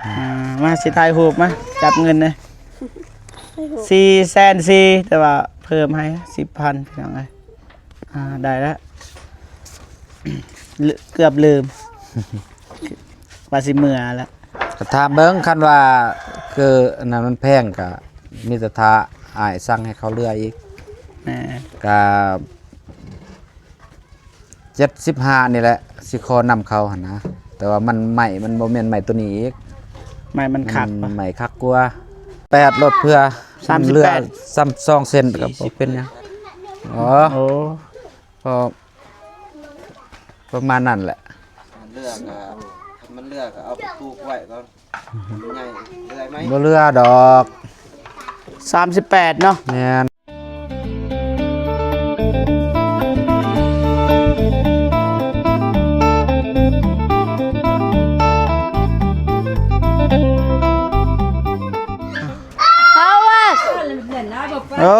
ອ່າ ມາ ຊິຖ່າຍຮູບ ມາ ຈັບເງິນເລີຍ ສີ່ແສນສີ່ ແຕ່ວ່າເພີ່ມໃຫ້ສິບພັນ ພີ່ນ້ອງເອີຍ. ອ່າ ໄດ້ລະ ເກືອບລືມ ວ່າຊິເມືອລະ. ກໍຖາມເບິ່ງ ຄັນວ່າຄືອັນນັ້ນມັນແພງ ກໍມີແຕ່ຖ້າອ້າຍສັ່ງໃຫ້ເຂົາເຫຼືອອີກ. ແມ່ນ ກໍ ເຈັດສິບຫ້ານີ້ແຫຼະ ຊິຂໍນຳເຂົາຫັ້ນນະ ແຕ່ວ່າມັນໄມ້ ມັນບໍ່ແມ່ນໄມ້ໂຕນີ້ອີກ ໄມ້ມັນຄັກ ມັນ ວະ ໄມ້ຄັກກວ່າ ແປດໂລດ ເພື່ອ ສາມສິບແປດ ມັນເຫຼືອສ່ຳສອງເຊັນ ກໍບໍ່ເປັນຫຍັງ. ອໍ ໂອ້ ກໍປະມານນັ້ນແຫຼະ ມັນເຫຼືອກໍ ມັນເຫຼືອກໍເອົາໄປປູກໄວ້ກ່ອນ. ບໍ່ເຫຼືອດອກ ສາມສິບແປດເນາະ. ແມ່ນ ໂອ້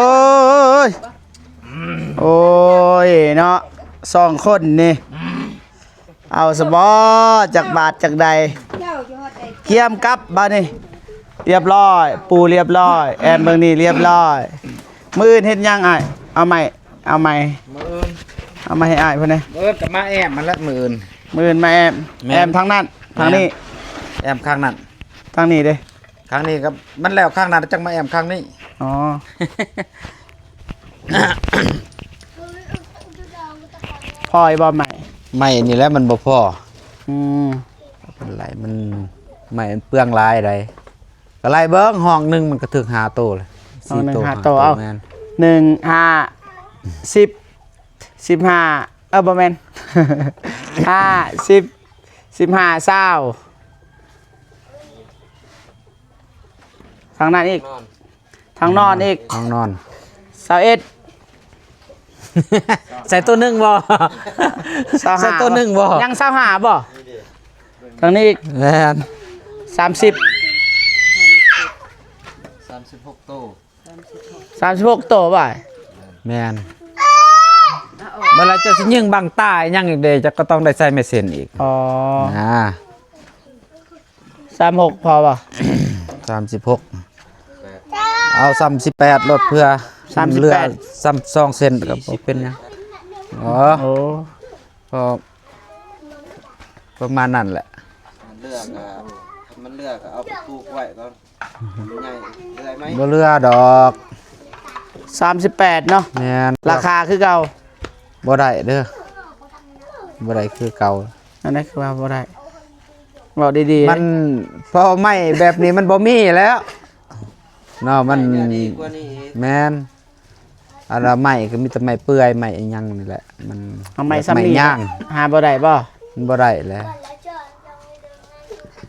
ຍ ໂອ້ຍເນາະ ສອງຄົນນີ້. ເອົາສະບໍ ຈັກບາດຈັກໃດ ກຽມກັບບາດນີ້ ລຽບຮ້ອຍ ປູລຽບຮ້ອຍ ແອມເບິ່ງນີ້ລຽບຮ້ອຍ. ມື້ອື່ນເຮັດຫຍັງອ້າຍ? ເອົາໄມ້ ເອົາໄມ້ ມື້ອື່ນ ເອົາໄມ້ໃຫ້ອ້າຍເພິ່ນແດ່. ມື້ອື່ນກໍມາແອມຫັ້ນແຫຼະ ມື້ອື່ນ ມື້ອື່ນມາແອມ. ແມ່ນ ແອມທາງນັ້ນ ແມ່ນ ທາງນີ້ ແອມຂ້າງນັ້ນ ທາງນີ້ເດ້. ຂ້າງນີ້ກໍມັນແລ້ວຂ້າງນັ້ນ ຈັ່ງມາແອມຂ້າງນີ້. ອໍ ພໍຢູ່ບໍ່ໄມ້? ໄມ້ນີ້ແຫຼະມັນບໍ່ພໍ. ອືມ ມັນຫຼາຍ ມັນ ໄມ້ມັນເປືອງຫຼາຍໃດ. ກໍໄລ່ເບິ່ງ ຫ້ອງໜຶ່ງມັນກໍຖືກຫ້າໂຕເລີຍ ຫ້ອງໜຶ່ງຫ້າໂຕ. ເອົ້າ ແມ່ນ ໜຶ່ງ ຫ້າ ສິບ ສິບຫ້າ ເອີ ບໍ່ແມ່ນ ຫ້າ ສິບ ສິບຫ້າ ຊາວ. ທາງນັ້ນອີກ ທາງນອນອີກ ທາງນອນ ຊາວເອັດ. ໃສ່ໂຕໜຶ່ງບໍ່? ຊາວຫ້າ ໃສ່ໂຕໜຶ່ງບໍ່? ຍັງຊາວຫ້າບໍ່? ທາງນີ້ອີກ ແມ່ນ ສາມສິບ ສາມສິບຫົກໂຕ ສາມສິບຫົກໂຕບໍ່? ແມ່ນ ເວລາເຈົ້າຊິຍິງບັ້ງຕາອີ່ຫຍັງອີກເດ້ ເຈົ້າກໍຕ້ອງໄດ້ໃສ່ໄມ້ເສັ້ນອີກ. ອໍ ນະ ສາມສິບຫົກພໍບໍ່? ສາມສິບຫົກ ເອົາສາມສິບແປດໂລດ ເພື່ອ ສາມສິບແປດ ມັນເຫຼືອສ່ຳສອງເຊັນ ກໍບໍ່ເປັນຫຍັງ. ອໍ ໂອ້ ກໍປະມານນັ້ນແຫຼະ ມັນເຫຼືອກໍ ມັນເຫຼືອກໍເອົາໄປປູກໄວ້ກ່ອນ. ມັນໃຫຍ່ເລື່ອຍໄໝ? ບໍ່ເຫຼືອດອກ ສາມສິບແປດເນາະ. ແມ່ນ ລາຄາຄືເກົ່າ ບໍ່ໄດ້ເດີ ບໍ່ໄດ້ຄືເກົ່າ. ອັນໃດຄືວ່າບໍ່ໄດ້? ເວົ້າດີໆ ມັນ ເພາະໄມ້ແບບນີ້ມັນບໍ່ມີແລ້ວເນາະ ມັນ ໄມ້ເນື້ອດີກວ່ານີ້ອີກ. ແມ່ນ ອັນລະໄມ້ກໍມີແຕ່ໄມ້ເປື່ອຍ ໄມ້ອີ່ຫຍັງນີ້ແຫຼະ ມັນ ເອົາໄມ້ສ່ຳນີ້ ໄມ້ຍ່າງ ຫາບໍ່ໄດ້ບໍ່? ມັນບໍ່ໄດ້ແຫຼະ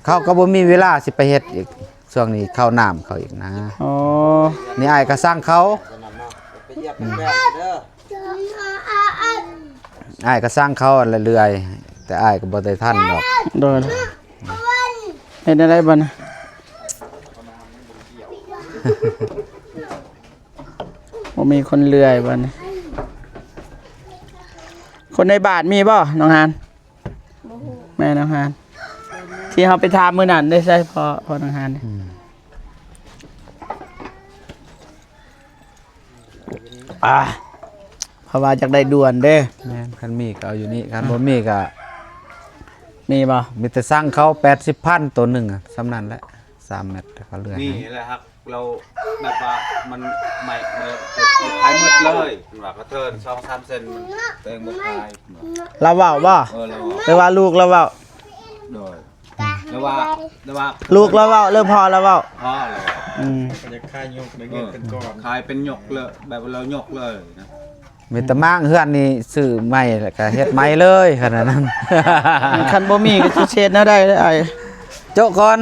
ເຂົາກໍບໍ່ມີເວລາຊິໄປເຮັດອີກ ຊ່ວງນີ້ເຂົ້ານ້ຳເຂົາອີກນະ. ອໍ ນີ້ອ້າຍກໍສັ່ງເຂົາ ໄປຢຽບແປ້ງເດີ ອ້າຍກໍສັ່ງເຂົາອັນລະເລື່ອຍ ແຕ່ອ້າຍກໍບໍ່ໄດ້ທັນດອກ. ໂດຍ ເຮັດແນວໃດບັດນີ້? ບໍ່ມີຄົນເລື່ອຍບັດນີ້. ຄົນໃນບ້ານມີບໍ່ ນ້ອງຮານ? ບໍ່ຮູ້ ແມ່ນ້ອງຮານ ທີ່ເຮົາໄປຖາມມື້ນັ້ນເດ້ ໃສພໍ່ ພໍ່ນ້ອງຮານນີ້? ອືມ ອ່າ ເພາະວ່າຢາກໄດ້ດ່ວນເດ້. ແມ່ນ ຄັນມີກໍເອົາຢູ່ນີ້ ຄັນບໍ່ມີກໍ ມີບໍ່? ມີແຕ່ສັ່ງເຂົາແປດສິບພັນ ໂຕໜຶ່ງອະ ສ່ຳນັ້ນແຫຼະ ສາມແມັດ ແລ້ວກໍເລື່ອຍໃຫ້ ມີແຫຼະ ຮັກ ລາວແບບວ່າມັນໄໝ້ ເອີ ຂາຍໝົດເລີຍ ເພິ່ນວ່າກະເທີນສອງສາມເຊັນ ມັນ ຕົວເອງບໍ່ຂາຍ ເພິ່ນວ່າ. ລາວເວົ້າບໍ່? ເອີ ລາວເວົ້າ ຫຼືວ່າລູກລາວເວົ້າ? ໂດຍ ລາວວ່າ ລາວວ່າ ລູກລາວເວົ້າ ຫຼືພໍ່ລາວເວົ້າ? ພໍ່ລາວເວົ້າ. ອືມ ຢາກຂາຍຍົກໄດ້ເງິນເປັນກ້ອນ ເອີ ຂາຍເປັນຍົກເລີຍ ແບບວ່າລາວຍົກເລີຍນະ. ມີແຕ່ມ້າງເຮືອນນີ້ ຊື້ໃໝ່ແລ້ວກໍເຮັດໃໝ່ເລີຍ ຂະໜາດນັ້ນ. ຄັນບໍ່ມີກໍຊິເຮັດແນວໃດເລີຍອ້າຍ? ໂຈະກ່ອນ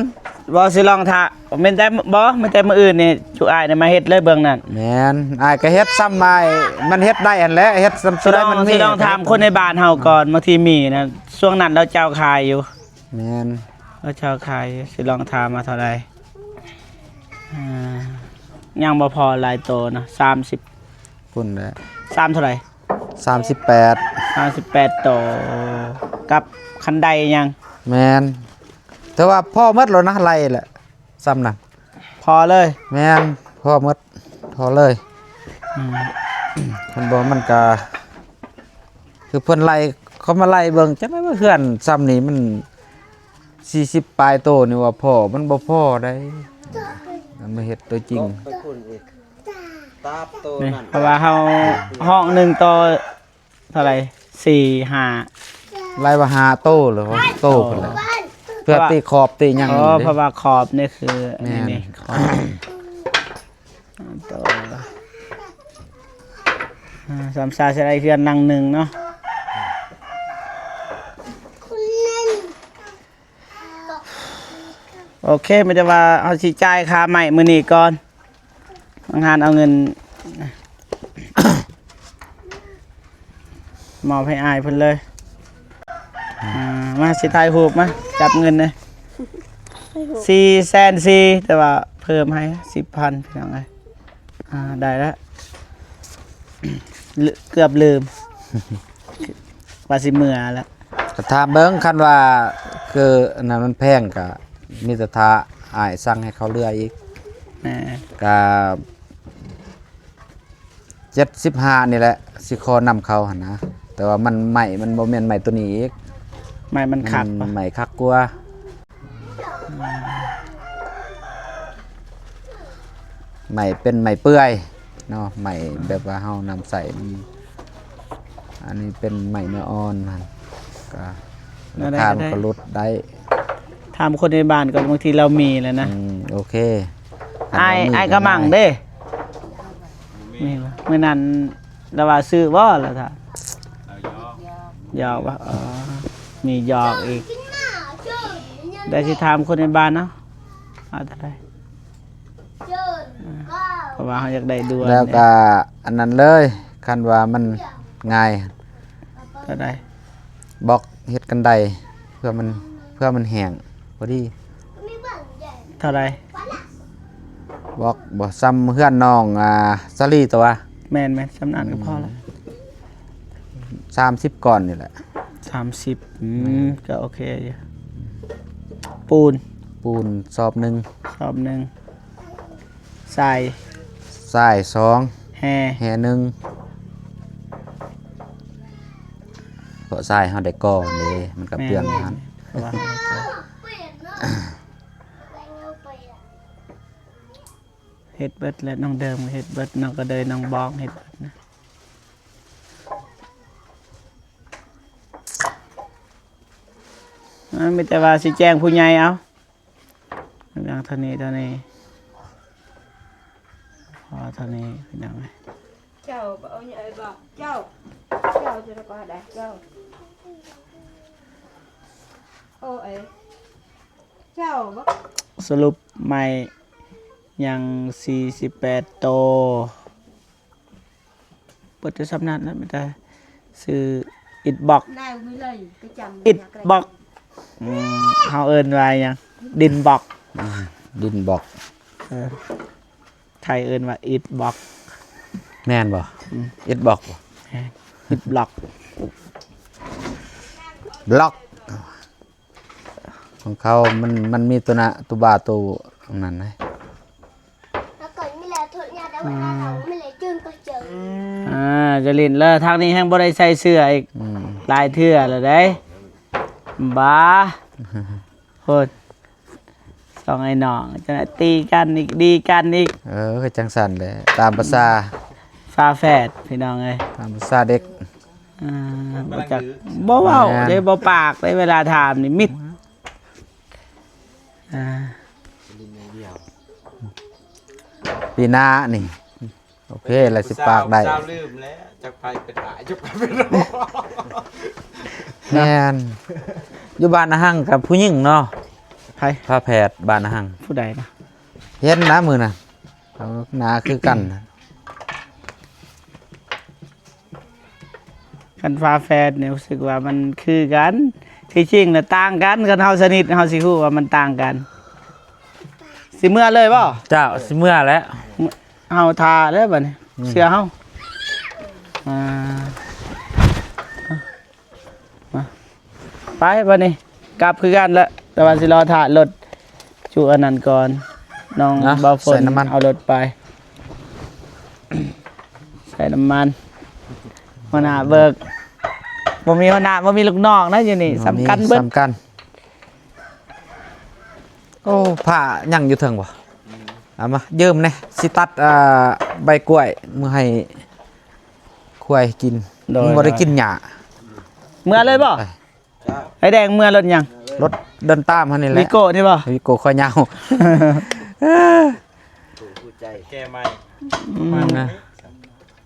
ບໍ່ ຊິລອງຖ້າ ແມ່ນແຕ່ ບໍ່ ແມ່ນແຕ່ມື້ອື່ນນີ້ ຈຸອ້າຍນີ້ມາເຮັດເລີຍເບື້ອງນັ້ນ. ແມ່ນ ອ້າຍກໍເຮັດສ່ຳອ້າຍມັນເຮັດໄດ້ຫັ້ນແຫຼະ ເຮັດສ່ຳ ຊິລອງ ຊິລອງຖາມຄົນໃນບ້ານເຮົາກ່ອນ ບາງທີມີນະ ຊ່ວງນັ້ນລາວເຈົ້າຂາຍຢູ່. ແມ່ນ ລາວເຈົ້າຂາຍຢູ່ ຊິລອງຖາມວ່າເທົ່າໃດ. ອ່າ ຍັງບໍ່ພໍຫຼາຍໂຕເນາະ ສາມສິບ ພຸ້ນແຫຼະ ສາມເທົ່າໃດ? ສາມສິບແປດ ສາມສິບແປດໂຕ ກັບຄັນໄດຍັງ. ແມ່ນ ຕ່ວ່າພໍໝົດແລ້ວນະ ໄລ່ແຫຼະ ສ່ຳນັ້ນ ພໍເລີຍ. ແມ່ນ ພໍໝົດ ພໍເລີຍ. ອືມ ຄັນບໍ່ມັນກະ ຄືເພິ່ນໄລ່ ເຂົາມາໄລ່ເບິ່ງ ຈັ່ງໃດວ່າເຮືອນສ່ຳນີ້ມັນສີ່ສິບປາຍໂຕນີ້ວ່າພໍ ມັນບໍ່ພໍໃດ໋ ມັນມາເຮັດຕົວຈິງ. ໄປພຸ້ນອີກ ຕາບໂຕນັ້ນ ເພາະວ່າເຮົາຫ້ອງໜຶ່ງຕໍ່ເທົ່າໃດ ສີ່ ຫ້າ ໄລ່ວ່າຫ້າໂຕ ຫຼືຫົກໂຕພຸ້ນແຫຼະ ເພື່ອຕີຂອບຕີຫຍັງ. ອໍ ເພາະວ່າຂອບນີ້ຄື ແມ່ນ ນີ້ຂອບ ໂຕ ອ່າ ສາມຊາຊິໄດ້ເຮືອນຫຼັງໜຶ່ງເນາະ. ໂອເຄ ມີແຕ່ວ່າເຮົາຊິຈ່າຍຄ່າໄມ້ມື້ນີ້ກ່ອນ ທາງຮ້ານເອົາເງິນມອບໃຫ້ອ້າຍເພິ່ນເລີຍ. ອ່າ ມາ ຊິຖ່າຍຮູບ ມາ ຈັບເງິນເລີຍ ສີ່ແສນສີ່ ແຕ່ວ່າເພີ່ມໃຫ້ສິບພັນ ພີ່ນ້ອງເອີຍ. ອ່າ ໄດ້ລະ ເກືອບລືມ ວ່າຊິເມືອລະ. ກໍຖາມເບິ່ງ ຄັນວ່າຄືອັນນັ້ນມັນແພງ ກໍມີແຕ່ຖ້າອ້າຍສັ່ງໃຫ້ເຂົາເຫຼືອອີກ ແມ່ນ ກໍເຈັດສິບຫ້ານີ້ແຫຼະ ຊິຂໍນຳເຂົາຫັ້ນນະ. ແຕ່ວ່າມັນໄມ້ ມັນບໍ່ແມ່ນໄມ້ໂຕນີ້ອີກ ໄມ້ມັນຄັກ ມັນ ວະ ໄມ້ຄັກກວ່າ. ໄມ້ເປັນໄມ້ເປື່ອຍເນາະ ໄມ້ແບບວ່າເຮົານຳໃຊ້ ອັນນີ້ເປັນໄມ້ເນື້ອອ່ອນຫັ້ນ ກໍລາຄາມັນກໍຫຼຸດໄດ້. ຖາມຄົນໃນບ້ານກ່ອນ ບາງທີລາວມີແລ້ວນະ. ອືມ ໂອເຄ ອ້າຍ ອ້າຍກະມັງເດ້ ມີບໍ່? ມື້ນັ້ນລາວວ່າຊື້ບໍ່ລະທ່ານ? ຢອກບໍ່? ອໍ ມີຢອກອີກ. ໄດ້ຊິຖາມຄົນໃນບ້ານເນາະ ເອົາເທົ່າໃດ? ເພາະວ່າເຮົາຢາກໄດ້ດ່ວນ. ແລ້ວກະອັນນັ້ນເລີຍ ຄັນວ່າມັນງ່າຍ ເທົ່າໃດ? ບລັອກເຮັດກັນໄດ ເພື່ອມັນ ເພື່ອມັນແຫ້ງພໍດີ. ເທົ່າໃດ? ບລັອກບໍ່ ສ່ຳເຮືອນນ້ອງ ອ່າ ສາລີຕົວະ? ແມ່ນໆ ສ່ຳນັ້ນກໍພໍລະ. ອືມ ສາມສິບກ້ອນນີ້ແຫຼະ. ສາມສິບ ອືມ ແມ່ນ ກໍໂອເຄຢູ່. ປູນ ປູນສອບໜຶ່ງ ສອບໜຶ່ງ. ຊາຍ ຊາຍສອງ ແຮ່ ແຮ່ໜຶ່ງ. ເພາະຊາຍເຮົາໄດ້ກ່ອເດ້ ມັນກໍເປືອງຫັ້ນ. ແມ່ນໆ ເພາະວ່າເຮົາໄດ້ກ່ອ ເຮັດເບິດແຫຼະ ນ້ອງເດີມເຮັດເບິດ ນ້ອງກະເດີຍ ນ້ອງບອງເຮັດເບິດນະ. ອ່າ ມີແຕ່ວ່າຊິແຈ້ງຜູ້ໃຫຍ່ເອົາ ເລື່ອງເທົ່ານີ້ເທົ່ານີ້ ພໍເທົ່ານີ້ພີ່ນ້ອງເອີຍ. ເຈົ້າບໍ່ເອົາຫຍັງເອີຍບໍ່? ເຈົ້າ ເຈົ້າຈະໄດ້ບໍ່ໄດ້ ເຈົ້າ ໂອ້ຍ ເຈົ້າບໍ່? ສະຫຼຸບໄມ້ຍັງສີ່ສິບແປດໂຕ. ເບິດແຕ່ສ່ຳນັ້ນແຫຼະ ມີແຕ່ຊື່ອິດບັອກ ອິດບັອກ. ອືມ ເຮົາເອີ້ນວ່າຫຍັງ? ດິນບັອກ. ອືມ ດິນບັອກ. ເອີ ໄທເອີ້ນວ່າອິດບັອກ ແມ່ນບໍ່? ອືມ ອິດບັອກບໍ່? ແມ່ນ ອິດບັອກ ບັອກ. ຂອງເຂົາມັນ ມັນມີໂຕນະ ໂຕບາ ໂຕອັນນັ້ນເດ້. ອ່າ ຈະຫຼິ້ນແລ້ວ ທາງນີ້ແຮງບໍ່ໄດ້ໃສ່ເສື້ອອີກ ອືມ ຫຼາຍເທື່ອແລ້ວເດ້. ບາ ໂພດ ສອງໄອ້ນ້ອງ ຈະຕີກັນອີກ ດີກັນອີກ. ເອີ ຄືຈັ່ງຊັ້ນແຫຼະ ຕາມພາສາ ອືມ ຝາແຝດ ພີ່ນ້ອງເອີຍ ຕາມພາສາເດັກ. ອ່າ ບໍ່ຈັກ ບໍ່ເວົ້າເດ້ ບໍ່ປາກເດ້ ເວລາຖາມນີ້ມິດ. ອ່າ ປີໜ້ານີ້ ໂອເຄລະ ຊິປາກໄດ້ ຜູ້ສາວລືມແລ້ວ ຈັກໃຜເປັນອ້າຍ ຈັກໃຜເປັນນ້ອງ. ແມ່ນ ຢູ່ບ້ານນາຮັງກັບຜູ້ຍິງເນາະ. ໃຜ? ຝາແຝດບ້ານນາຮັງ. ຜູ້ໃດນະ? ເຫັນນະມື້ນັ້ນ ເອົາໜ້າຄືກັນ. ອືມ ຄັນຝາແຝດນີ້ຮູ້ສຶກວ່າມັນຄືກັນ ທີ່ຈິງນະຕ່າງກັນ. ຄັນເຮົາສະໜິດເຮົາຊິຮູ້ວ່າມັນຕ່າງກັນ. ຊິເມືອເລີຍບໍ່? ເຈົ້າ ຊິເມືອແລ້ວ ເຮົາຖ້າແລ້ວບັດນີ້. ອືມ ເຊື່ອເຮົາ. ອ່າ ມາ ໄປບັດນີ້ ກັບຄືກັນລະ. ຕ່ວ່າຊິລໍຖ້າລົດຈຸອັນນັ້ນກ່ອນ ນ້ອງ ນະ ບ່າວຝົນ ໃສ່ນ້ຳມັນ ເອົາລົດໄປ ໃສ່ນ້ຳມັນ. ຫົວໜ້າເບີກ ບໍ່ມີຫົວໜ້າ ບໍ່ມີລູກນ້ອງນະ ຢູ່ນີ້ ບໍ່ມີ ສຳຄັນເບິດ ສຳຄັນ. ໂອ້ ຜ້າຍັງຢູ່ເທິງບໍ່? ເອົາມາຢືມແດ່ ຊິຕັດ ອ່າ ໃບກ້ວຍ ມື້ໃຫ້ຄວາຍກິນ. ໂດຍ ມັນບໍ່ໄດ້ກິນຫຍ້າ. ເມືອເລີຍບໍ່? ໄປ ໄອ້ແດງເມືອລົດຫຍັງ? ລົດເດີນຕາມຫັ້ນນີ້ແຫຼະ ວີໂກ້ນີ້ບໍ່? ວີໂກ້ຄອຍາວ ແກ້ໃໝ່ ອືມ ມັນນະ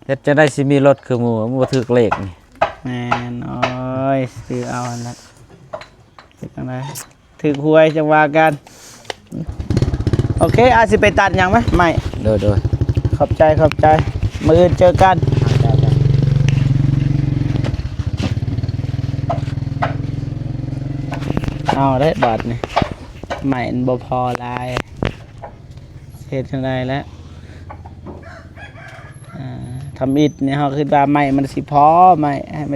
ເຮັດຈັ່ງໃດຊິມີລົດຄືໝູ່ ມັນບໍ່ຖືກເລກນີ້. ແມ່ນ ໂອ້ຍ ຊື້ເອົາຫັ້ນແຫຼະ ເຮັດຈັ່ງໃດ ຖືກຫວຍຈັ່ງວ່າກັນ. ໂອເຄ ອາດຊິໄປຕັດຫຍັງໄໝ ໄມ້. ໂດຍໆ ຂອບໃຈ ຂອບໃຈ ມື້ອື່ນເຈີກັນ. ເອົາເດ້ບາດນີ້ ໄມ້ມັນບໍ່ພໍຫຼາຍ ເຮັດຈັ່ງໃດແຫຼະ. ອ່າ ທຳອິດນີ້ເຮົາຄິດວ່າໄມ້ມັນຊິພໍ ໄມ້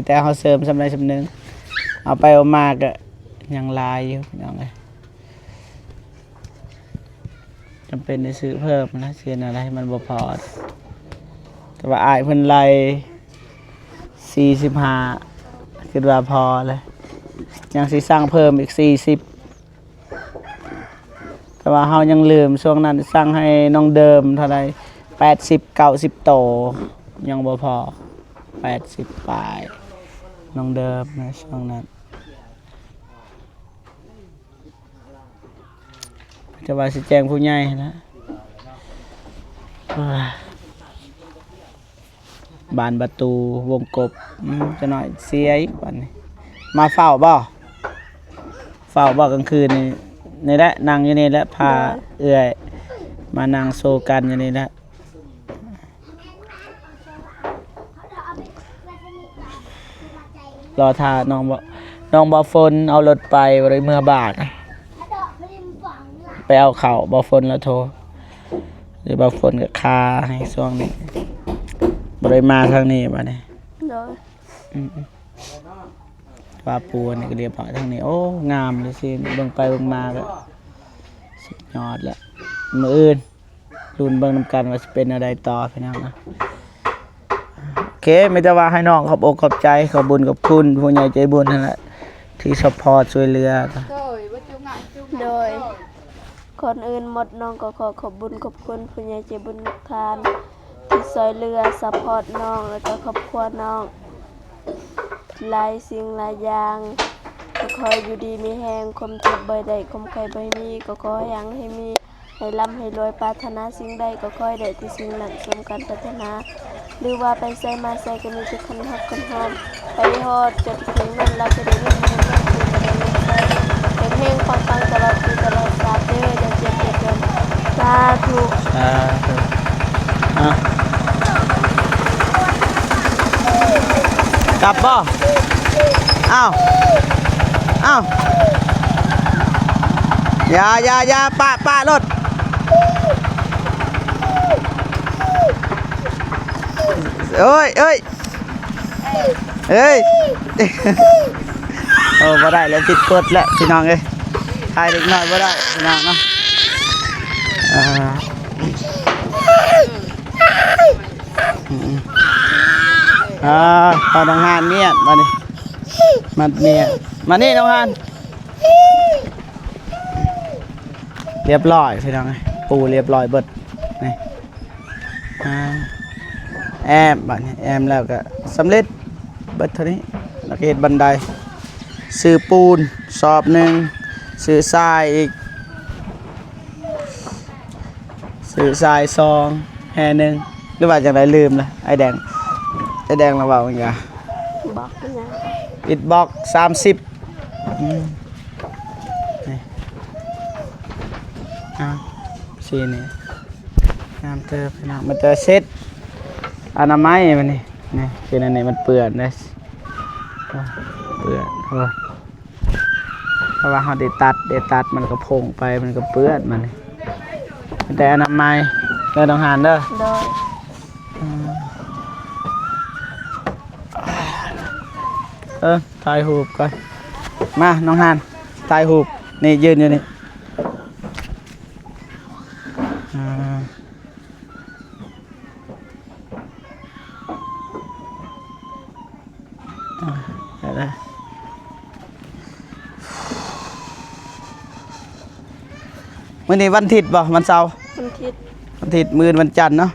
ແຕ່ເຮົາເສີມສ່ຳໃດສ່ຳໜຶ່ງ ເອົາໄປເອົາມາກະຍັງຫຼາຍຢູ່ ພີ່ນ້ອງເອີຍ. ຈຳເປັນໄດ້ຊື້ເພີ່ມນະ ຊື້ແນວໃດມັນບໍ່ພໍ. ແຕ່ວ່າອ້າຍເພິ່ນໄລ່ສີ່ສິບຫ້າ ຄິດວ່າພໍແລ້ວ ຍັງຊິສັ່ງເພີ່ມອີກສີ່ສິບ. ແຕ່ວ່າເຮົາຍັງລືມ ຊ່ວງນັ້ນສັ່ງໃຫ້ນ້ອງເດີມເທົ່າໃດ ແປດສິບ ເກົ້າສິບໂຕ ຍັງບໍ່ພໍ ແປດສິບປາຍ ນ້ອງເດີມນະ ຊ່ວງນັ້ນ. ແຕ່ວ່າຊິແຈ້ງຜູ້ໃຫຍ່ນະ ບານປະຕູວົງກົບ ອືມ ຈັກໜ້ອຍເສຍອີກບາດນີ້. ມາເຝົ້າບໍ່? ເຝົ້າບໍ່ກາງຄືນນີ້? ນີ້ແຫຼະ ນັ່ງຢູ່ນີ້ແຫຼະ ພາເອື້ອຍມານັ່ງໂຊກັນຢູ່ນີ້ແຫຼະ. ລໍຖ້ານ້ອງ ນ້ອງບ່າວຝົນເອົາລົດໄປ ບໍ່ໄດ້ເມືອບ້ານ ໄປເອົາເຂົ້າ. ບ່າວຝົນລະໂທ ຫຼືບ່າວຝົນກະຄາໃຫ້ຊ່ວງນີ້ ບໍ່ໄດ້ມາທາງນີ້ບາດນີ້. ໂດຍ ອືມໆ ວ່າປູອັນນີ້ກະລຽບຮ້ອຍທາງນີ້. ໂອ້ ງາມເລີຍຊິ ເບິ່ງໄປເບິ່ງມາກະສຸດຍອດແລ້ວ. ມື້ອື່ນ ລຸ້ນເບິ່ງນຳກັນວ່າຊິເປັນແນວໃດຕໍ່ ພີ່ນ້ອງເນາະ. ໂອເຄ ມີແຕ່ວ່າໃຫ້ນ້ອງຂອບອົກຂອບໃຈ ຂອບບຸນຂອບຄຸນຜູ້ໃຫຍ່ໃຈບຸນຫັ້ນແຫຼະ ທີ່ຊັບພອດຊ່ວຍເຫຼືອ. ໂດຍ ກ່ອນອື່ນໝົດ ນ້ອງກໍຂໍຂອບບຸນຂອບຄຸນຜູ້ໃຫຍ່ໃຈບຸນທຸກທ່ານ ທີ່ຊ່ວຍເຫຼືອຊັບພອດນ້ອງ ແລະກໍຄອບຄົວນ້ອງ ຫຼາຍສິ່ງຫຼາຍຢ່າງ. ກໍຂໍໃຫ້ຢູ່ດີມີແຮງ ຄວາມເຈັບບໍ່ໃຫ້ໄດ້ ຄວາມໄຂ້ບໍ່ໃຫ້ມີ ກໍຂໍໃຫ້ຮັ່ງໃຫ້ມີ ໃຫ້ລ່ຳໃຫ້ລວຍ ປາດຖະໜາສິ່ງໃດກໍຂໍໃຫ້ໄດ້ແຕ່ສິ່ງນັ້ນ ສົມຄວາມປາດຖະໜາ ຫຼືວ່າໄປໃສມາໃສກໍມີແຕ່ຄົນຮັກຄົນຫອມ ໄປຮອດຈົນເຖິງນັ້ນ ລາວຈະໄດ້ເງິນເດືອນ ເງິນຄືນ ຈະໄດ້ເງິນໃຊ້ ເຮັງໆ ປັງໆ ຕະຫຼອດປີຕະຫຼອດຊາດເດີ ຢ່າເຈັບຢ່າຈົນ ສາທຸ ສາທຸ. ອ່ະ ກັບບໍ່? ອ້າວ ອ້າວ ຢ່າ ຢ່າ ຢ່າ ປະ ປະໂລດ. ໂອ້ຍ ເອີຍ ເອີຍ ໂອ້ ບໍ່ໄດ້ແລ້ວ ຜິດກົດແລ້ວ ພີ່ນ້ອງເອີຍ ຖ່າຍເດັກນ້ອຍບໍ່ໄດ້ ພີ່ນ້ອງເນາະ. ອ່າ ອືມ ອ່າ ເອົານ້ອງຫານມຽດບາດນີ້ ມັດມຽດ ມານີ້ນ້ອງຫານ. ລຽບຮ້ອຍ ພີ່ນ້ອງເອີຍ ປູລຽບຮ້ອຍເບິດ ນີ້ ອ່າ ແອ້ມ ບາດນີ້ແອ້ມແລ້ວກໍສຳເລັດເບິດເທົ່ານີ້ ແລ້ວກໍເຮັດບັນໄດ ຊື້ປູນສອບໜຶ່ງ ຊື້ຊາຍອີກ ຊື້ຊາຍສອງ ແຮ່ໜຶ່ງ ຫຼືວ່າຈັ່ງໃດ ລືມລະ ອ້າຍແດງ ອ້າຍແດງລະເວົ້າຫຍັງ ບລັອກຫຍັງ ອິດບລັອກສາມສິບ. ອືມ ນີ້ ອ່າ ສີນີ້ງາມເຕີບ ພີ່ນ້ອງ ມັນຈະເຊັດອະນາໄມ ມັນນີ້ ນີ້ ຄືອັນນີ້ມັນເປື້ອນເດ້ ເປື້ອນ ໂອ້ ເພາະວ່າເຮົາໄດ້ຕັດ ໄດ້ຕັດ ມັນກໍພົງໄປ ມັນກໍເປື້ອນ ມັນນີ້ ແຕ່ອະນາໄມເດີ ນ້ອງຫານເດີ. ໂດຍ ອືມ ເອີ ຖ່າຍຮູບກ່ອນ ມາ ນ້ອງຫານ ຖ່າຍຮູບ ນີ້ຢືນຢູ່ນີ້ ອ່າ ອ່າ ໄດ້ລະ. ມື້ນີ້ວັນທິດບໍ່? ວັນເສົາ? ວັນທິດ. ວັນທິດ ມື້ອື່ນວັນຈັນເນາະ.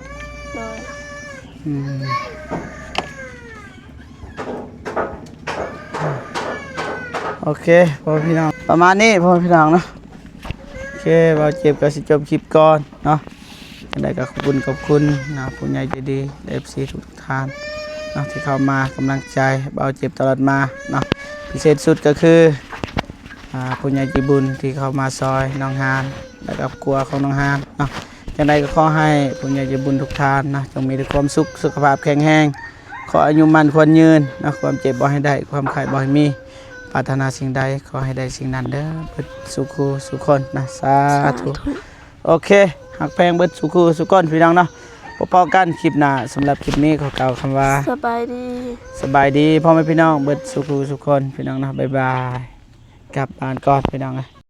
ໂດຍ. ອືມ ໂອເຄ ພໍ່ແມ່ພີ່ນ້ອງ ປະມານນີ້ ພໍ່ແມ່ພີ່ນ້ອງເນາະ. ໂອເຄ ບ່າວເຈັບກໍຊິຈົບຄລິບກ່ອນເນາະ. ຈັ່ງໃດກໍຂອບຄຸນ ຂອບຄຸນເນາະ ຜູ້ໃຫຍ່ໃຈດີ ເອັຟຊີ ທຸກໆທ່ານເນາະ ທີ່ເຂົ້າມາໃຫ້ກຳລັງໃຈບ່າວເຈັບຕະຫຼອດມາເນາະ. ພິເສດສຸດກໍຄື ອ່າ ຜູ້ໃຫຍ່ໃຈບຸນທີ່ເຂົ້າມາຊ່ອຍນ້ອງຮານ ແລະ ຄອບຄົວຂອງນ້ອງຮານເນາະ. ຈັ່ງໃດກໍຂໍໃຫ້ຜູ້ໃຫຍ່ໃຈບຸນທຸກທ່ານເນາະ ຈົ່ງມີແຕ່ຄວາມສຸກ ສຸຂະພາບແຂງແຮງ ຂໍອາຍຸໝັ້ນຂວັນຍືນເນາະ. ຄວາມເຈັບບໍ່ໃຫ້ໄດ້ ຄວາມໄຂ້ບໍ່ໃຫ້ມີ ປາດຖະໜາສິ່ງໃດ ຂໍໃຫ້ໄດ້ສິ່ງນັ້ນເດີ ເບິດສູ່ຄູ່ສູ່ຄົນນະ ສາທຸ. ສາທຸ. ໂອເຄ ຮັກແພງເບິດສູ່ຄູ່ສູ່ຄົນ ພີ່ນ້ອງເນາະ. ພົບພໍ້ກັນຄລິບໜ້າ ສຳລັບຄລິບນີ້ຂໍກ່າວຄຳວ່າ ສະບາຍດີ ສະບາຍດີ ພໍ່ແມ່ພີ່ນ້ອງເບິດສູ່ຄູ່ສູ່ຄົນ ພີ່ນ້ອງເນາະ. ບາຍບາຍ ກັບບ້ານກ່ອນ ພີ່ນ້ອງເອີຍ.